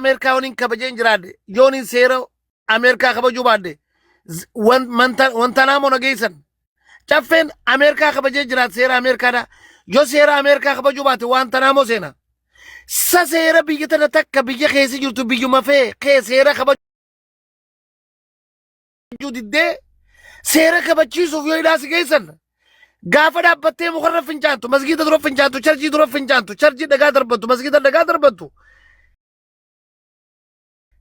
Ameerikaa yoon hin kabajeen jiraadhe, yoon hin seera Ameerikaa kabajuu baadhe, wanta naamoo na geessan. Caffeen Ameerikaa kabajee jiraate seera Ameerikaadha. Yoo seera Ameerikaa kabajuu baate wanta naamoo seena. Sa seera biyya tana takka biyya keessa jirtu biyyuma fee kee seera kabajuu diddee seera kabachiisuuf yoo hidhaa si geessan, gaafa dhaabbattee mukarra fincaantu, masgiida dura fincaantu, charjii dura fincaantu, charjii dhagaa darbattu, masgiida dhagaa darbattu,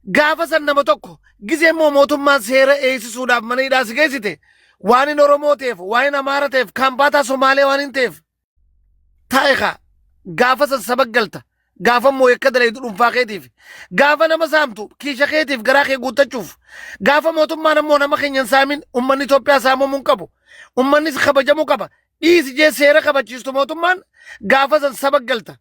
gaafa san nama tokko gizee immoo mootummaan seera eegsisuudhaaf mana hidhaa si geessite, waan hin Oromoo ta'eef, waan hin Amaara ta'eef, kaampaataa Somaalee waan hin ta'eef taa'e kaa gaafa san saba galta. Gaafa immoo yakka dalaydu dhuunfaa keetiif, gaafa nama saamtu kiisha keetiif garaa kee guuttachuuf, gaafa mootummaan ammoo nama keenya hin saamin, ummanni Itoophiyaa saamamuu hin qabu, ummannis kabajamuu qaba dhiisi jee seera kabachiistu mootummaan, gaafa san saba galta.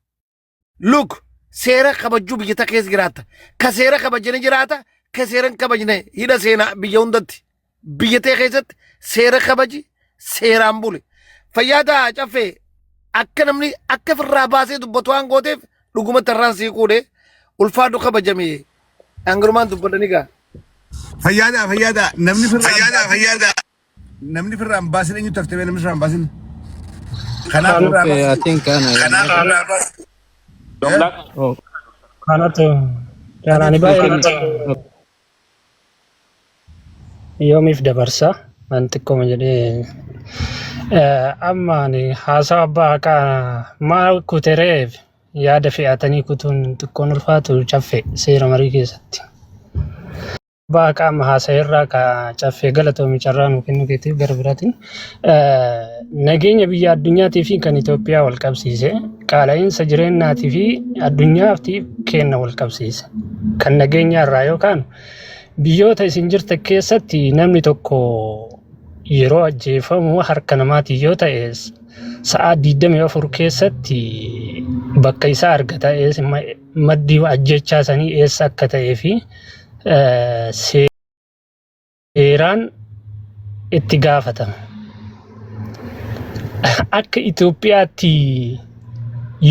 Look, seera kabajuu biyya ta keessa jiraatta. Ka seera kabajani jiraata, ka seera hin kabajne hidha seenaa biyya hundatti. Biyya tee keessatti seera kabaji, seeraan buli. Fayyaa ta'a Caffee, akka namni akka firraa baasee dubbatu waan gooteef dhugumatti irraan sii kuudhe, ulfaadhu, kabajame. Hangarumaan dubbadhani gaa. Fayyaada, fayyaada, namni firraan Fayyaada, fayyaada. Namni firraan baasin eenyutti haftee namni firraan baasin? Kanaaf firraa Okay, I baasin. think ana. Kanaaf firraa baasin. Oh, Kanatu ani baay'ee yoomiif dabarsa an xiqqooma jedhee. Amma ani haasawa abbaa haqaa maal kutereef yaada fe'atanii kutuun xiqqoon ulfaatu Caffe seera marii keessatti. Abbaa haqaa amma haasa'e irraa ka Caffee, galatoomi carraa nuu kennuu keetiif. Gara biraatiin nageenya biyya addunyaatii fi kan Itoophiyaa wal qabsiise, qaala'iinsa jireennaatii fi addunyaatiif kenna wal qabsiise. Kan nageenyaa irraa yookaan biyyoota isin jirtan keessatti namni tokko yeroo ajjeefamu harka namaatiin yoo ta'e sa'aa 24 keessatti bakka isaa argata, maddi ajjechaa sanii eessa akka ta'ee fi seeraan itti gaafatama. Akka Itoophiyaatti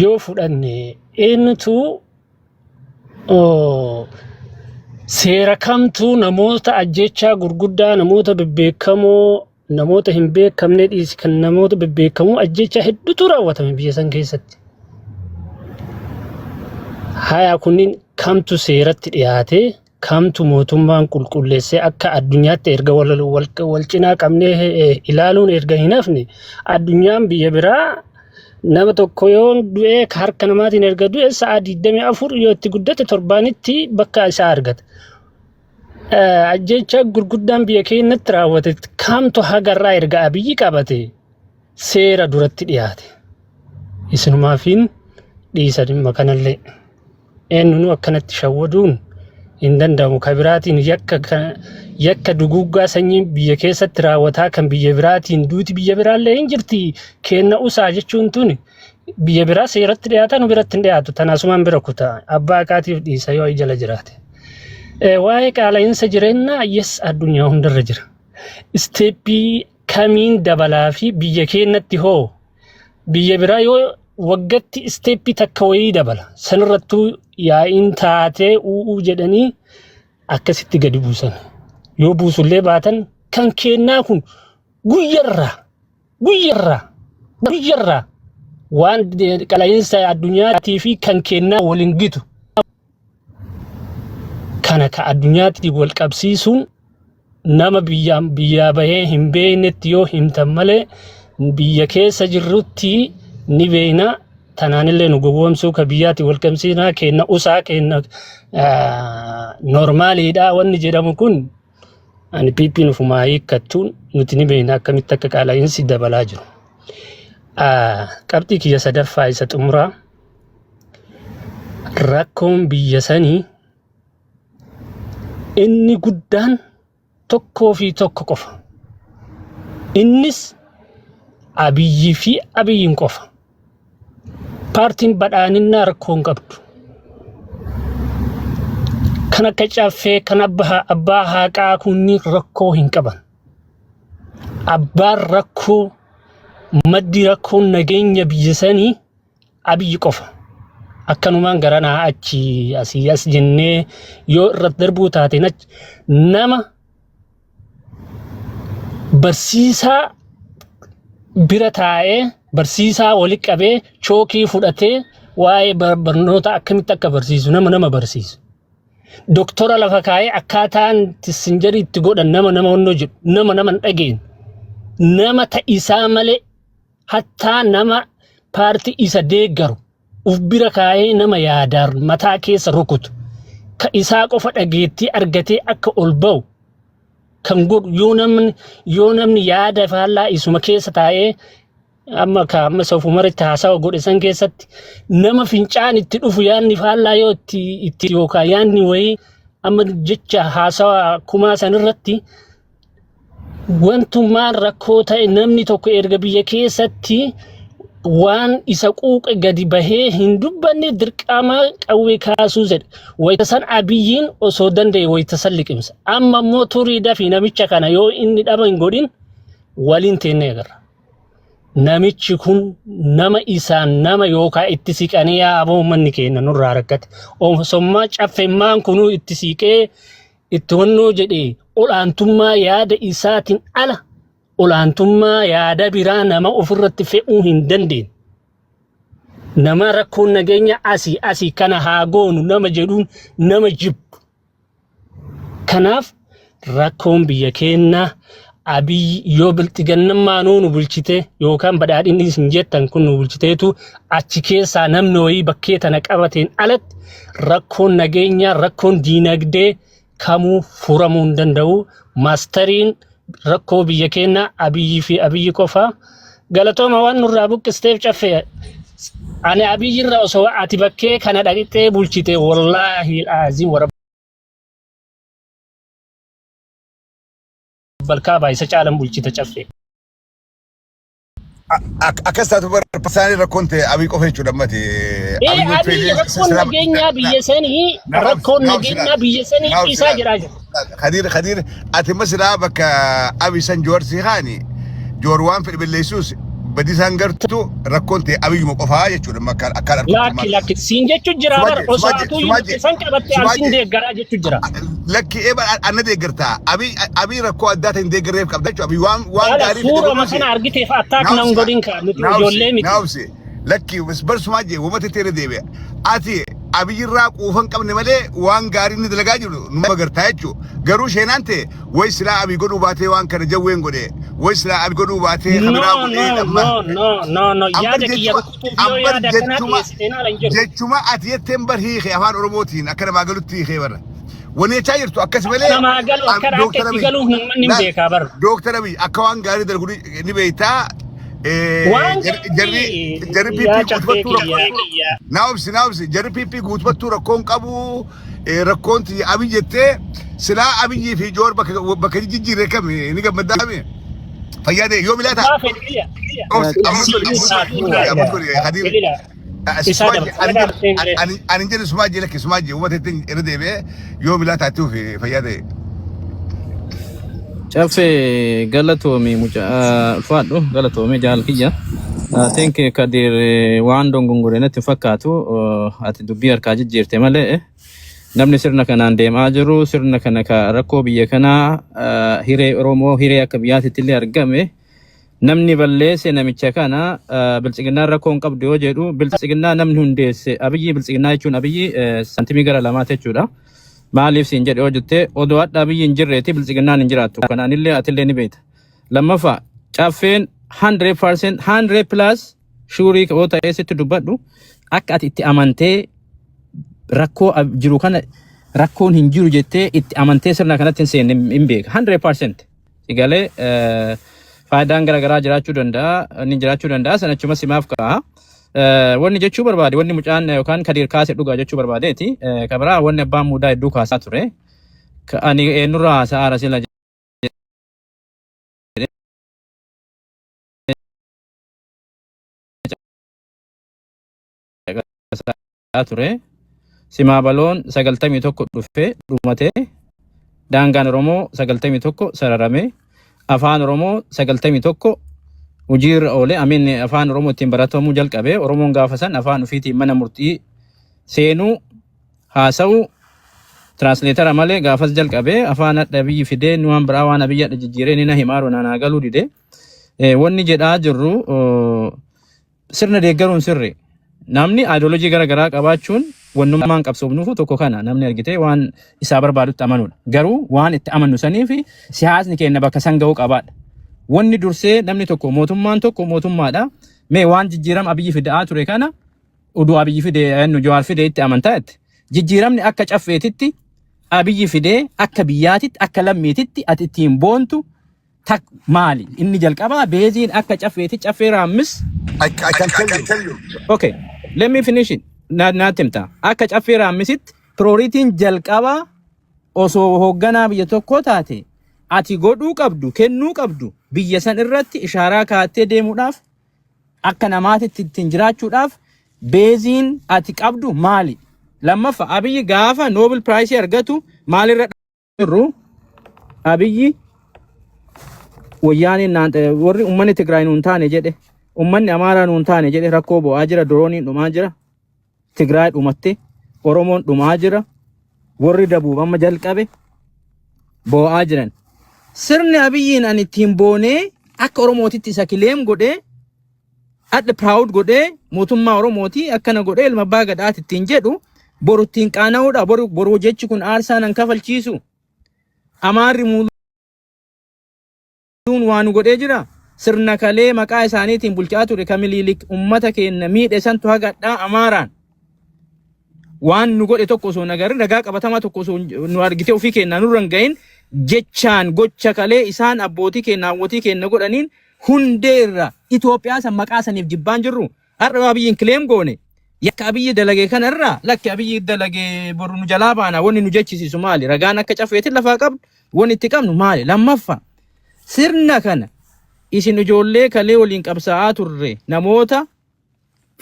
yoo fudhanne eenyutu seera kamtuu namoota ajjechaa gurguddaa, namoota bebbeekamoo, namoota hin beekamne dhiisi, kan namoota bebbeekamoo ajjechaa hedduutu raawwatame biyya san keessatti. Haya, kunniin kamtu seeratti dhiyaatee, kamtu mootummaan qulqulleessee? Akka addunyaatti erga wal, wal, wal cinaa qabnee ilaaluun erga hin hafne, addunyaan biyya biraa nama tokko yoo du'ee harka namaatiin erga du'e sa'a 24, yoo itti guddate torbaanitti bakka isaa argata. Ajjeechaa gurguddaan biyya keenyatti raawwate kamtu hagarraa erga Abiyyi qabate seera duratti dhiyaate? Isinumaafiin dhiisa dhimma kanallee. Eenyunuu akkanatti shawwaduun hin danda'amu. Ka biraatiin yakka duguuggaa sanyii biyya keessatti raawwataa kan biyya biraatiin duuti biyya biraallee hin jirti. Kenna usaa jechuun tuni biyya biraa seeratti dhiyaata, nu biratti hin dhiyaatu. Tanaasumaan bira kutaa. Abbaa haqaatiif dhiisa yoo jala jiraate. Waa'ee qaala'insa jireenyaa, yes, addunyaa hundarra jira. Step kamiin dabalaa fi biyya keenyatti hoo? Biyya biraa yoo waggatti step takka wayii dabala. Sanirrattuu yaa'iin taatee u'uu jedhanii akkasitti gadi buusan. Yoo buusullee baatan kan keennaa kun guyyarraa guyyarraa guyyarraa waan qala'iinsa addunyaatii fi kan keennaa waliin gitu. Kana ka addunyaatti wal qabsiisuun nama biyyaa bahee hin beeknetti yoo himtan malee, biyya keessa jirrutti ni beekna. Tanaanillee nu gowwoomsuu ka biyyaatti wal qabsiisnaa, kenna usaa, kenna normaliidha wanni jedhamu kun ani PP'n ufumaa hiikkattuun nuti ni beekna akkamitti akka qaala'iinsi dabalaa jiru. Qabxii kiyya sadaffaa isa xumuraa, rakkoon biyya sanii inni guddaan tokkoo fi tokko qofa. Innis Abiyyii fi Abiyyiin qofa. Paartiin badhaaninnaa rakkoo hin qabdu. Kan akka Caffee, kan abbaa haqaa kunniin rakkoo hin qaban. Abbaan rakkoo, maddi rakkoon nageenya biyya sanii Abiyyi qofa. Akkanumaan garanaa achi asii as jennee yoo irratti darbuu taateen achi nama barsiisaa bira taa'ee barsiisaa wali qabee chookii fudhatee waa'ee barnoota akkamitti akka barsiisu nama nama barsiisu. Doktora lafa kaa'ee akkaataan sinjarii itti godhan nama nama honnoo jedhu nama nama hin dhageenye nama ta'isaa malee hattaa nama paartii isa deeggaru uf bira kaa'ee nama yaadaan mataa keessa rukutu ka isaa qofa dhageettii argatee akka ol ba'u kan godhu yoo namni yaada faallaa isuma keessa taa'ee amma ka amma sofumaritti haasawa godhe san keessatti nama fincaan itti dhufu yaadni faallaa yoo itti yookaan yaadni wayii amma jecha haasawa kumaa san irratti wantummaan rakkoo ta'e namni tokko erga biyya keessatti waan isa quuqe gadi bahee hin dubbanne dirqama qawwee kaasuu jedhe. Wayita san Abiyyiin osoo danda'e wayita san liqimsa. Amma immoo turii dafii namicha kana yoo inni dhaba hin godhin waliin teennee agarra. Namichi kun nama isaan nama yookaan itti siqanii yaa aboo uummanni keenya nurraa rakkate. Osommaa caffemmaan kunuu itti siqee itti honnoo jedhee olaantummaa yaada isaatiin ala olaantummaa yaada biraa nama ofirratti fe'uu hin dandeenye. Nama rakkoon nageenya asii asii kana haa goonu nama jedhuun nama jibbu. Kanaaf rakkoon biyya keenyaa Abiy yoo bilxiginnummaanuu nu bulchite yookaan badhaadhinni isin jettan kun nu bulchiteetu achi keessaa namni wayii bakkee tana qabateen alatti rakkoon nageenyaa rakkoon diinagdee kamuu furamuu hin danda'u. Maasteriin rakkoo biyya keenyaa Abiyyii fi Abiyyi qofa. Galatooma waan nurraa buqqisteef caffee. Ani Abiyyi irraa osoo ati bakkee kana dhaqxee bulchite wallaahi aziim warra balkaabaa isa caalan bulchita caffee. Akkas taatu bara isaanii rakkoon ta'e Abiy qofa jechuudha ammati. Ee Abiy rakkoon nageenyaa biyya sanii rakkoon nageenyaa biyya sanii isaa jedhaa jira. Khadiir, Khadiir, ati amma silaa bakka Abiy san Joowar si haani Joowar waan fedhe balleessuus badii isaan gartu rakkoon ta'e Abiyyuma qofaa jechuudha amma akkaan argutti. Lakki lakki siin jechu jira bar osoo atuu san qabatte an siin deeggaraa jechu jira. Lakki eeba anna deeggartaa Abiy Abiy rakkoo addaa ta'e hin deeggarreef qabda jechuudha. Abiy waan Haala gaarii fide suurama godhuusi. kana argiteef attaak nan godhin ka nuti ijoollee miti. Naawsi lakki bar sumaa jee wamata teere deebi'a. Ati Abiyyirraa quufa hin qabne malee waan gaarii inni dalagaa jiru numa gartaa jechuudha. Garuu sheenaan ta'e way silaa Abiy godhuu baatee waan kana jawween godhe way silaa Abiy godhuu baatee No kabiraa godhee no amma. no no no no Ambar yaada kiyya jechuma rukutuuf yoo ambar yaada akkanaa jechuma dhiyeessiteen ala hin jiru. jechuma ati jetteen bar hiike afaan Oromootiin akka namaa galutti hiikee bara. Wani jechaa jirtu akkas malee. Namaa galu akka akka Dooktar itti Abiy galuuf namni hin beekaa bar. Dooktar Abiy akka waan gaarii dalagu ni beektaa. Waan Jarri gaarii jarri yaa PP caffee guutummattuu kiyya. rakkoo naa obsi naa obsi jarri PP guutummattuu rakkoon qabu rakkoon tiyya Abiy jettee silaa Abiyyii fi Joowar bakka bakka jijjiirre kami ni gammaddaame. Fayyaa ta'e yoo milaata. Abbaa fedhe Obsi ammas godhi ammas godhi ammas godhi Khadiir. Bilila. Isaa dabarsa. Ani jedhu sumaa jee lakki sumaa jee uummata ittiin irra deebi'ee yoo milaa taatuuf fayyaa ta'e. Caffee galatoomi mucaa ulfaadhu galatoomi jaal kiyya. Think Kadir waan dongongore natti hin fakkaatu ati dubbii harkaa jijjiirte malee namni sirna kanaan deemaa jiru sirna kana ka rakkoo biyya kanaa hiree Oromoo hiree akka biyyaatitti illee argame namni balleesse namicha kana. Biltsiginnaan rakkoo hin qabdu yoo jedhu biltsiginnaa namni hundeesse Abiyyi. Biltsiginnaa jechuun Abiyyi santimii gara lamaati jechuudha. Maaliif siin jedhe yoo jette odoo hadha Abiyyi hin jirreeti biltsiginnaan hin jiraattu. Kanaanillee atillee ni beekta. Lammaffaa caffeen 100% 100 plus sure yoo ta'ee sitti dubbadhu akka ati itti amantee rakkoo jiru kana rakkoon hin jiru jettee itti amantee sirna kanatti hin seenne hin beeka 100%. Galee faayidaan garaagaraa jiraachuu danda'a inni jiraachuu danda'a sana achuma simaaf ka'a. Wanni jechuu barbaade wanni mucaan yookaan Kadiir kaase dhugaa jechuu barbaadeeti. Kabiraa wanni abbaan muudaa hedduu kaasaa ture. Ani eenyurraa haasa'aara sila jedhee caqasaa ture. Simaa baloon 91 dhufe dhumate. Daangaan Oromoo 91 sararame. Afaan Oromoo 91 hojiirra oole. Amiin afaan Oromoo ittiin baratamuu jalqabe. Oromoon gaafa san afaan ofiitiin mana murtii Seenuu haasa'uu translator malee gaafas jalqabee afaan hadha biyyi fidee inni waan biraa waan abiyyi hadha jijjiiree inni na himaaru na galuu dide. Wanni jedhaa jirru sirna deeggaruun sirri. Namni ideology gara garaa qabaachuun wannummaan qabsoofnuufu tokko kana namni argitee waan isaa barbaadutti amanuudha. Garuu waan itti amannu sanii fi siyaasni keenya bakka san ga'uu qabaadha. Wanni dursee namni tokko mootummaan tokko mootummaadha. Mee waan jijjiirama Abiyyi fida'aa ture kana uduu Abiyyi fide eenyu Jawaar fide itti amantaa jette. Jijjiiramni akka caffeetitti Abiyyi fidee akka biyyaatitti akka lammiititti ati ittiin boontu tak maali? Inni jalqabaa beeziin akka caffeeti caffee raammis. I can tell you. Okay, let me finish it. Naatti himta. Akka caffee raammisitti priorityn jalqabaa osoo hoogganaa biyya tokkoo taate ati godhuu qabdu kennuu qabdu biyya san irratti ishaaraa kaattee deemuudhaaf akka namaatitti ittiin jiraachuudhaaf beeziin ati qabdu maali? Lammaffaa, Abiyyi gaafa Nobel Prize argatu maalirra jirru? Abiyyi wayyaaneen naan warri uummanni Tigraay nuun taane jedhe, uummanni Amaaraa nuun taane jedhe, rakkoo bo'aa jira, drooniin dhumaa jira, Tigraay dhumatte, Oromoon dhumaa jira, warri Dabuub amma jalqabe bo'aa jiran. Sirni Abiyyiin ani ittiin boonee akka Oromootitti isa claim godhee adda proud godhee mootummaa Oromooti akkana godhee ilma abbaa gadaati ittiin jedhu boru ittiin qaana'uudha. Boru jechi kun aarsaa nan kafalchiisu. Amaarri muuluun waa nu godhee jira. Sirna kalee maqaa isaaniitiin bulchaa ture kamiliilik ummata keenya miidhe santu hagadhaa Amaaraan. Waan nu godhe tokko osoo nagarri ragaa qabatamaa tokko osoo nu argite ofii keenya nurra hin gahin jechaan gocha kalee isaan abbootii keenya hawwatii keenya godhaniin hundeerra Itoophiyaa san maqaa saniif jibbaan jirru. Har'a Abiyyiin claim goone. Yakka Abiyyi dalage kanarraa lakki Abiyyi dalage boru nu jalaa baana wanni nu jechisiisu maali? Ragaan akka cafeetiin lafaa qabdu wanni itti qabnu maali? Lammaffaa, sirna kana isin ijoollee kalee waliin qabsaa'aa turre namoota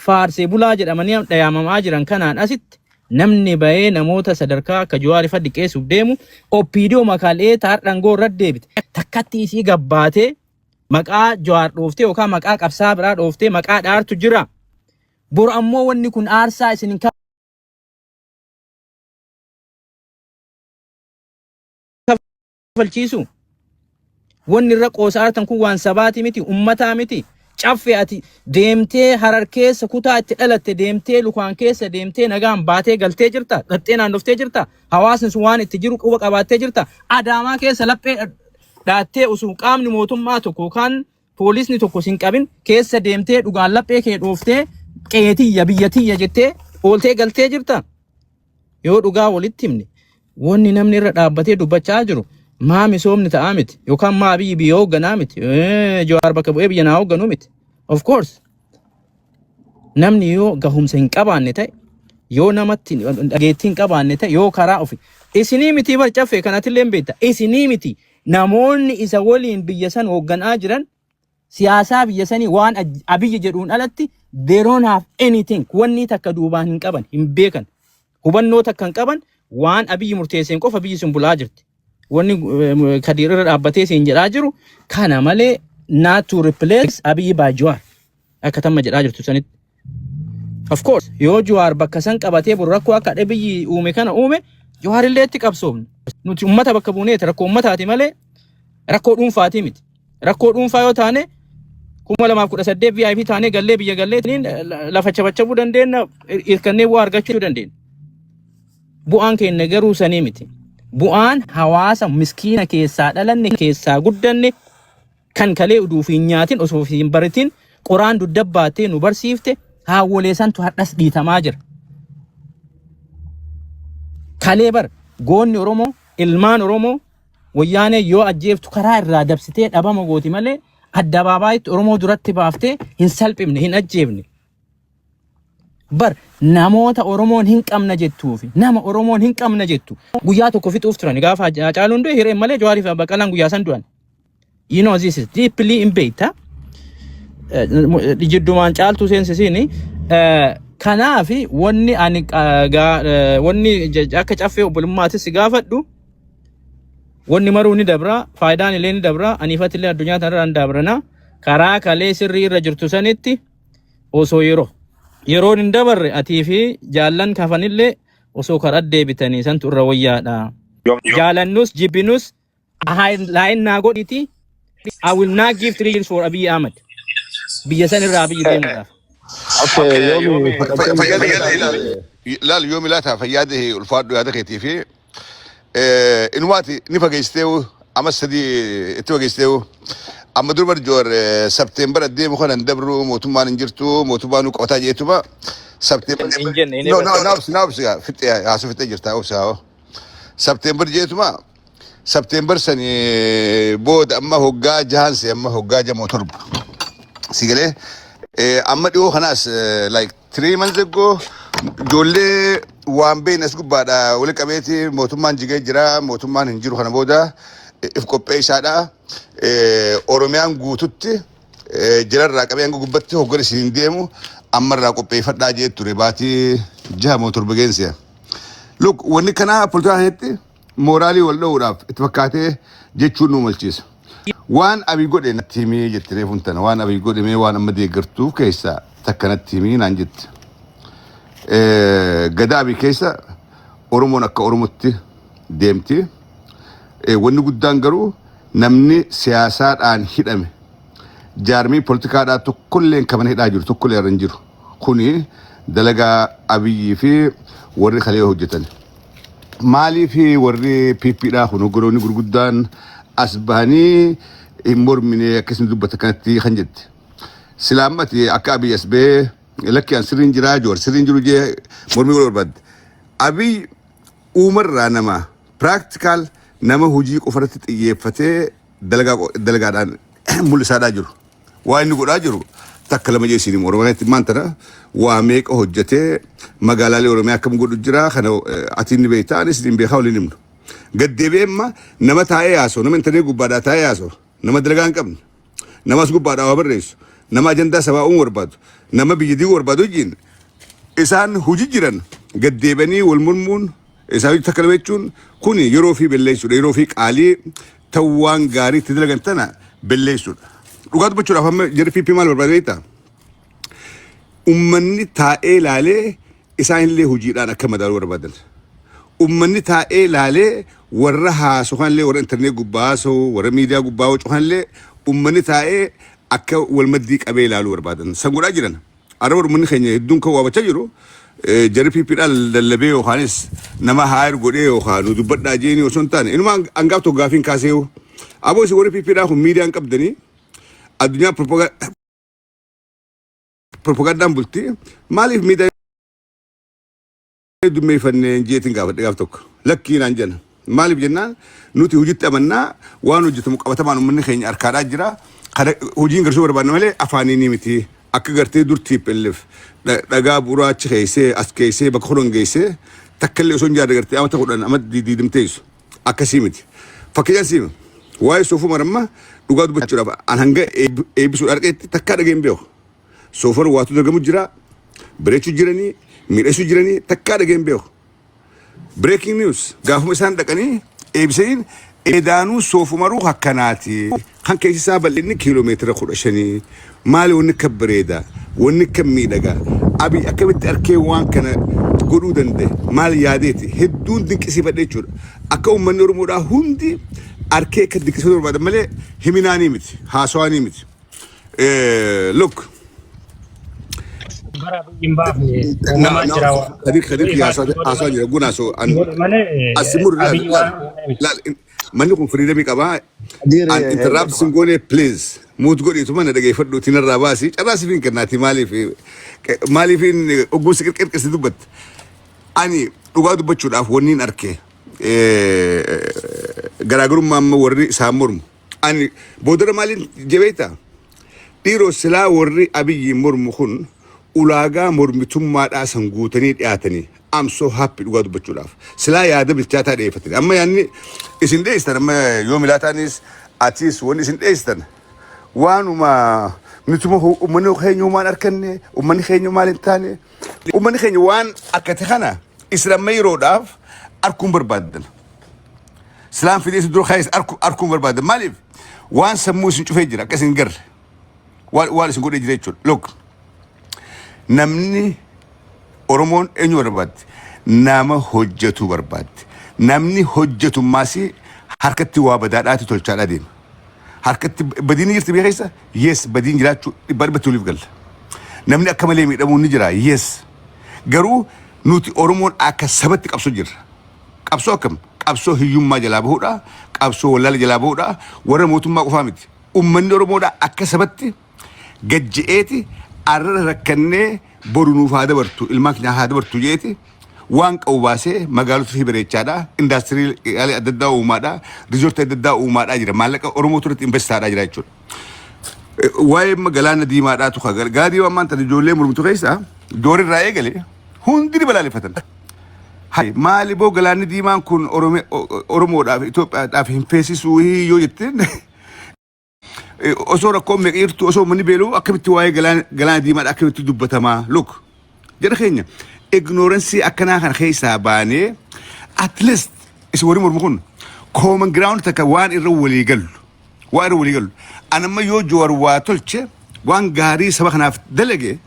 faarsee bulaa jedhamanii dhayaamamaa jiran kanaan asitti namni bahee namoota sadarkaa akka Jawaar fa diqeessuuf deemu OPDO makaalee taardhangoo irra deebite takkatti isii gabbaatee maqaa Jawaar dhooftee yookaan maqaa qabsaa biraa dhooftee maqaa dhaartu jira. Boru ammoo wanni kun aarsaa isin hin kafalchiisu. Wanni irra qoosaa kun waan sabaati miti, ummataa miti. Caffee ati deemtee Harar keessa kutaa itti dhalatte deemtee lukaan keessa deemtee nagaan baatee galtee jirta. Dhattee naannoftee jirta. Hawaasni sun waan itti jiru quba qabaattee jirta. Adaamaa keessa laphee dhaattee osoo qaamni mootummaa tokko yookaan poolisni tokko sin qabin keessa deemtee dhugaan laphee kee dhooftee qeetiyya biyya tiyya jettee ooltee galtee jirta. Yoo dhugaa walitti himne, wanni namni irra dhaabbatee dubbachaa jiru maa misoomni ta'aa miti yookaan maa biyyi biyya hoogganaa miti, Jawaar bakka bu'ee biyya naa hoogganuu miti. Of course, namni yoo gahumsa hin qabaanne ta'e, yoo namatti dhageettii hin qabaanne ta'e, yoo karaa ofi isinii miti bar caffee kanatillee hin beekta, isinii miti, namoonni isa waliin biyya san hoogganaa jiran siyaasaa biyya sanii waan Abiyyi jedhuun alatti they don't have anything. Wanni takka duubaan hin qaban, hin beekan, hubannoo takka hin qaban. Waan Abiyyi murteesseen qofa biyyi sun bulaa jirti. Wanni Kadiir irra dhaabbatee siin jedhaa jiru kana malee not to replace Abiyyi by Jawaar akka tamma jedhaa jirtu sanitti. Of course, yoo Jawaar bakka san qabatee boru rakkoo akka biyyi uume kana uume, Jawaar illee itti qabsoofne. Nuti ummata bakka buuneeti, rakkoo ummataati malee rakkoo dhuunfaati miti. Rakkoo dhuunfaa yoo taane 2018 VIP taanee gallee biyya gallee lafa chabachabuu dandeenya, hirkannee bu'aa argachuu dandeenya. Bu'aan keenya garuu sanii miti. Bu'aan hawaasa miskiina keessaa dhalanne keessaa guddanne kan kalee uduuf hin nyaatin osoo hin baratin qoraan dugda baattee nu barsiifte haawwolee santu hadhas dhiitamaa jira. Kalee bar goonni Oromoo, ilmaan Oromoo wayyaanee yoo ajjeeftu karaa irraa dabsitee dhabama gooti malee addabaabaayatti Oromoo duratti baaftee hin salphifne, hin ajjeefne. Bar namoota Oromoon hin qabna jettuu fi nama Oromoon hin qabna jettu guyyaa tokko fixuuf turan. Gaafa Hacaaluun du'e hireen malee Jawaarii fi Baqqalaan guyyaa san du'an. You know this is deeply in beekta. Jiddumaan caaltuu seensisiini. Kanaaf wanni ani wanni akka caffee obbolummaattis si gaafadhu, wanni maruu ni dabra, faayidaan illee ni dabra, aniifatti illee addunyaa tanarra ni dabrana. Karaa kalee sirrii irra jirtu sanitti osoo yeroo Yeroon hin dabarre atii fi jaallan kafanillee osoo karaa deebitanii santu irra wayyaadha. Jaalannus jibbinus line naa godhiti, I will not give 3 years for Abiy Ahmed. Biyya san irraa Abiy deemuudhaaf. Okay, yoomi fudhattee Fayyaada ilaali. Ilaali, yoomi laata fayyaada ulfaadhu yaada keetii fi inumaati ni fageessitee amma 3 itti fageessitee. Amma durba joor September deemu kana hin dabru, mootummaan hin jirtu, mootummaan nu qabataa jeetuma September. Hin jenne inni. No, no, naabsi naabsi fixee haasoo fixee jirta, obsi haa. September jeetuma September sani booda amma hoggaa jahanse, amma hoggaa jamoo 7 si galee. Amma dhiyoo kanaas, like 3 months ago, ijoollee waan beekne as gubbaadha wali qabeeti mootummaan jigee jira, mootummaan hin jiru, kana booda if qopheessaadha. Oromiyaan guututti jirarraa qabee hanga gubbatti hoggan isin hin deemu, ammarraa qopheeffadhaa jee ture baatii 6 moo 7 geensiya. Look, wanni kana poolitikaa keessatti mooraalii wal dha'uudhaaf itti fakkaatee jechuun nu malchiisa. Waan Abiy godhe natti himii jette reefuun tana. Waan Abiy godhe mee waan amma deeggartuuf keessaa takka natti himii naan jette. Gadaa Abiy keessa Oromoon akka Oromootti deemti. Wanni guddaan garuu namni siyaasaadhaan hidhame jaarmii poolitikaadhaa tokkollee kan hidhaa jiru tokkollee irra hin jiru. Kuni dalagaa Abiyyii fi warri kalee hojjetan. Maaliif warri PPdhaa kun hogganoonni gurguddaan as bahanii hin mormine akkasuma dubbata kanatti kan jette? Silaammati akka Abiy as bahee lakki an sirriin jiraa, Joowar sirriin jiru jee mormii godhuu barbaadde. Abiy uumarraa nama practical, nama hojii qofarratti xiyyeeffatee dalagaadhaan mul'isaadhaa jiru. Waa inni godhaa jiru takka lama jee isiin Oromiyaatti maan tana waa meeqa hojjetee, magaalaalee Oromiyaa akkam godhu jira, kana ati inni beektaa, anis hin beekaa, waliin himnu. Gaddeebi'ee amma nama taa'ee haasa'u, nama intarneet gubbaadhaa taa'ee haasa'u, nama dalagaa hin qabne, nama as gubbaadhaa waa barreessu, nama ajandaa sabaa uumuu barbaadu, nama biyya diiguu barbaadu wajjin isaan hojii jiran gaddeebi'anii wal mormuun isaa hojii takka lama jechuun kun yeroo fi belleessuudha. Yeroo fi qaalii ta'uu waan gaarii itti dalagan tana belleessuudha. Dhugaa dubbachuudhaaf amma jarri PP maal barbaade beektaa? Ummanni taa'ee ilaalee isaan illee hojiidhaan akka madaaluu barbaadan. Ummanni taa'ee ilaalee warra haasoo kanallee, warra intarneet gubbaa haasa'u, warra miidiyaa gubbaa wacu kanallee ummanni taa'ee akka wal maddii qabee ilaaluu barbaadan. San godhaa jiran. Araba uummanni keenya hedduun kan waabachaa jiru jarri PPdhaan lallabee yookaanis nama haayir godhee yookaan nu dubbadhaa jeeni osoo hin taane, inuma hangaaf tokko gaafiin kaasee, aboo isin warri PPdhaa kun miidiyaan qabdanii addunyaa propagandaan bulti, maaliif miidiyaa heddummeeffannee jeetiin gaafadhe gaaf tokko. Lakkii naan jenna. Maaliif jennaan, nuti hojiitti amannaa, waan hojjetamu qabatamaan uummanni keenya harkaadhaa jira. Kana hojiin garsuu barbaanna malee afaanii ni miti. Akka gartee dur TPLF dhagaa bu'uuraa achi keessee as keessee bakka 10 geessee takka illee osoo hin jaarre gartee amata 10 amata 20 teessu. Akkasii miti. Fakkeenyaaf siima. Waa'ee Soofumar amma dhugaa dubbachuudhaaf an hanga eebbisuudha argeetti takkaa dhageen beeku. Soofar waatu dargamu jira, bareechuu jiranii, miidhagsuu jiranii takkaa dhageen beeku. Breaking news gaafuma isaan dhaqanii eebisaniin eedaanuu Soofumaruu akkanaati. Kan keessi isaa bal'inni kiiloomeetira 15. Maali wanni akka bareeda, wanni akka miidhagaa. Abiy akkamitti arkee waan kana godhuu danda'e, maal yaadeeti, hedduun dinqisiifadhe jechuudha. Akka uummanni Oromoodhaa hundi arkee akka dinqisiifatu barbaadan malee himinaanii miti, haasawaanii miti. Look, Bara Abiyyi hin baafne uumamaan jira waan. Kadir, Kadir haasaa jira gunaa so an Godhe malee as mur laal. Abiyyi laal waan uumame miti. Laal, manni kun freedom qabaa. Kadir An interrupt sin goone, please mute godhiitu mana dhageeffadhu, tinarraa baasi, carraa siif hin kennaati. Maaliif oguu si qirqirqisi dubbatte? Ani dhugaa dubbachuudhaaf wanni hin arke garaagarummaa amma warri isaan mormu ani boodara maaliin jabeeta dhiiroo silaa warri Abiyyi mormu kun ulaagaa mormitummaadhaa san guutanii dhiyaatanii, I'm so happy. Dhugaa dubbachuudhaaf silaa yaada bilchaataa dhiyeeffatanii amma yaadni isin dhiyeessitan, amma yoo milaataanis atis wanni isin dhiyeessitan waanuma nutuma uummanni keenya waan arkanne, uummanni keenya maal hin taane, uummanni keenya waan akkate kana isin amma yeroodhaaf arkuun barbaaddan. Silaan fidee isin dura kaayes arkuun barbaaddan. Maaliif waan sammuu isin cufee jira akka isin garre waan isin godhee jira jechuudha. Look, namni Oromoon eenyu barbaaddi? Nama hojjetu barbaaddi. Namni hojjetummaas harkatti waa badaadhaati tolchaadhaa deema. Harkatti badiin ni jirti biyya keessa? Yes, badiin jiraachuu dhibbaa dhibbatti waliif galla. Namni akka malee miidhamuun ni jira? Yes. Garuu nuti Oromoon akka sabatti qabsoo jirra. Qabsoo akkam? Qabsoo hiyyummaa jalaa bahuudha, qabsoo wallaala jalaa bahuudha, warra mootummaa qofaa miti. Uummanni Oromoodha akka sabatti gajje'eeti arrara rakkannee boru nuuf haa dabartu, ilmaan keenya haa dabartu jeeti waan qabu baasee magaalota fi bareechaadha, indaastirii adda addaa uumaadha, riizoortii adda addaa uumaadha jira, maallaqa Oromoo turetti investaadha jira jechuudha. Waa'ee galaana diimaadhaatu ka galaana diimaa ammaan tana ijoollee mormitu keessa joor irraa eegale hundi ni balaaleffatan. Hai maali boo galaanni diimaan kun Oromoodhaaf Itoophiyaadhaaf hin feesisuu yoo jetteen, osoo rakkoon meeqa jirtu, osoo uummanni beela'u, akkamitti waa'ee galaana diimaadha akkamitti dubbatamaa? Look, jedha keenya, ignorance akkanaa kana keessaa baanee at least isin warri mormu kun common ground takka waan irra walii gallu, waan irra walii gallu. Anamma yoo Joowar waa tolche, waan gaarii saba kanaaf dalage,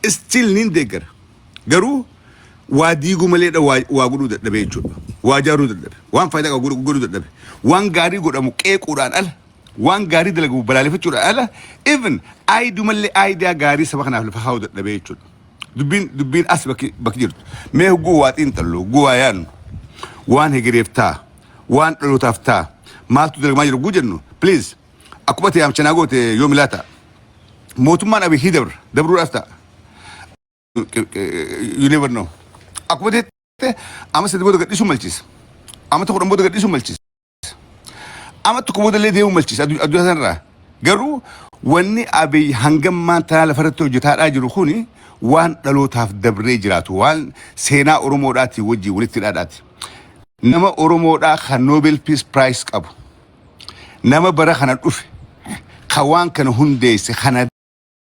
still niin deeggara. Garuu waa diiguu maleedha waa godhuu dadhabe jechuudha. Waa ijaaruu dadhabe, waan faayidaa qabu godhuu dadhabe. Waan gaarii godhamu qeequudhaan ala, waan gaarii dalagu balaaleffachuudhaan ala, even aayidumallee aayidaa gaarii saba kanaaf lafa kaa'uu dadhabe jechuudha. Dubbiin as bakki jirtu. Mee hogguu waa xiinxallu, hogguu waa yaadnu, waan hegereef ta'a, waan dhalootaaf ta'a, maaltu dalagamaa jiru hogguu jennu, please, akkuma ta'e amchanaa goote yoo milaa ta'a. Mootummaan Abiyyi dabra dabruudhaaf ta'a. You never know. Akkuma ta'e amma 3 booda gadhiisuu malchiisa. Amma 10 booda gadhiisuu malchiisa. Amma 1 booda illee deemuu malchiisa addunyaa sanarraa. Garuu wanni Abiy hangammaan tanaa lafarratti hojjetaadhaa jiru kuni waan dhalootaaf dabree jiraatu, waan seenaa Oromoodhaatii wajjin walitti hidhaadhaati. Nama Oromoodhaa kan Nobel Peace Prize qabu, nama bara kana dhufe, kan waan kana hundeesse, kana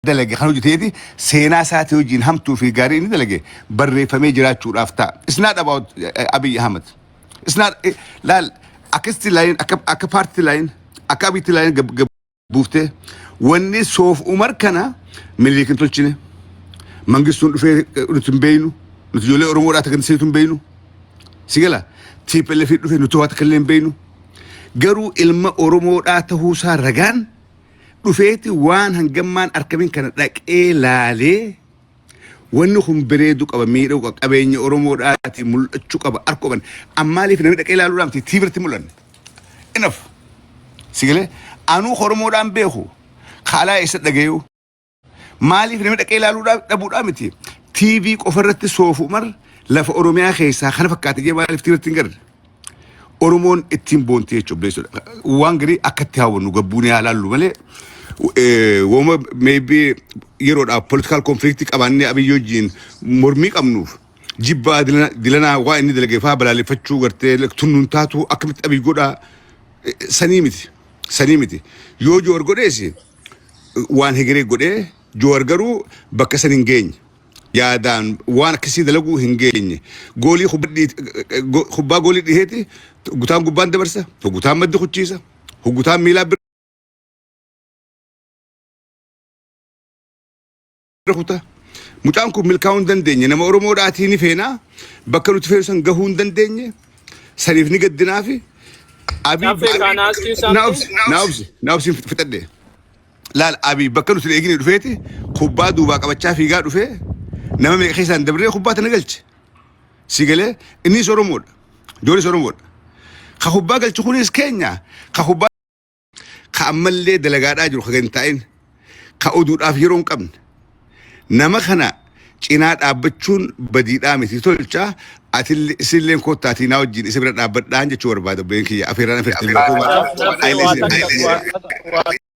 dalage, kan hojjeteeti seenaa isaatii wajjin hamtuu fi gaarii inni dalage barreeffamee jiraachuudhaaf ta'a. It's not about Abiy Ahmed. It's not laal akkasitti line, akka paartii line, akka Abiyyitti line gab buuftee wanni Soof Umar kana Minilik hin tolchine. Mangistuun dhufee nuti hin beeynu. Nuti ijoollee Oromoodhaa takka hin beeynu. Si gala TPLF dhufee nuti waa takka illee hin beeynu. Garuu ilma Oromoodhaa ta'uusaa ragaan dhufeeti waan hangammaan arkamin kana dhaqee laalee, wanni kun bareedu qaba, miidhaguu qaba, qabeenya Oromoodhaati mul'achuu qaba arku qaban. Ammaaliif namni dhaqee ilaaluudhaan miti tiibirratti mul'anne. Enough. Si galee anuu Oromoodhaan beeku kaalaa eessa dhagayu, maaliif namni dhaqee ilaaluudhaan dhabuudhaan miti TV qofarratti Soof Umar lafa Oromiyaa keessaa kana fakkaate jee maaliif tiibirratti hin garre? Oromoon ittiin boonti jechuudha, obboleessoodha. Waan garii akka itti hawwannu gabbuun haa laallu malee, wooma maybe yeroodhaaf political conflict qabaannee Abiyyi wajjin mormii qabnuuf jibbaa dilanaa waa inni dalagee fa'aa balaaleffachuu gartee tunnuun taatu akkamitti Abiyyi godhaa sanii miti. Sanii miti. Yoo Joowar godhees waan hegeree godhee, Joowar garuu bakka san hin geenye. Yaadaan waan akkasii dalaguu hin geenye. Goolii kubbaa goolii dhiheeti gutaan gubbaan dabarsa, gutaan maddi kuchiisa, gutaan miilaa bira kuta. Mucaan kun milkaa'uu hin dandeenye. Nama Oromoodhaatii ni feenaa, bakka nuti feenu san gahuu hin dandeenye, saniif ni gaddinaafi. Abiy Caffee, can I ask you na something? obsi, na obsi, na obsi, fixadhe. Laal, Abiy bakka nuti eegne dhufeeti kubbaa duubaa qabachaa fiigaa dhufee nama meeqa keessaan dabree kubbaa tana galche. Si galee innis Oromoodha. Jooris Oromoodha. Ka kubbaa galchu kunis keenya. Ka kubbaa ka ammallee dalagaadhaa jiru, ka gadi hin taa'in, ka oduudhaaf yeroo hin qabne. Nama kana cinaa dhaabbachuun badiidhaa miti, tolcha. Atillee isillee koottaatii naa wajjin isa bira dhaabbadhaan jechuu barbaada, obboleen kiyya afeeraan afeertee. Caffee, waa takka waa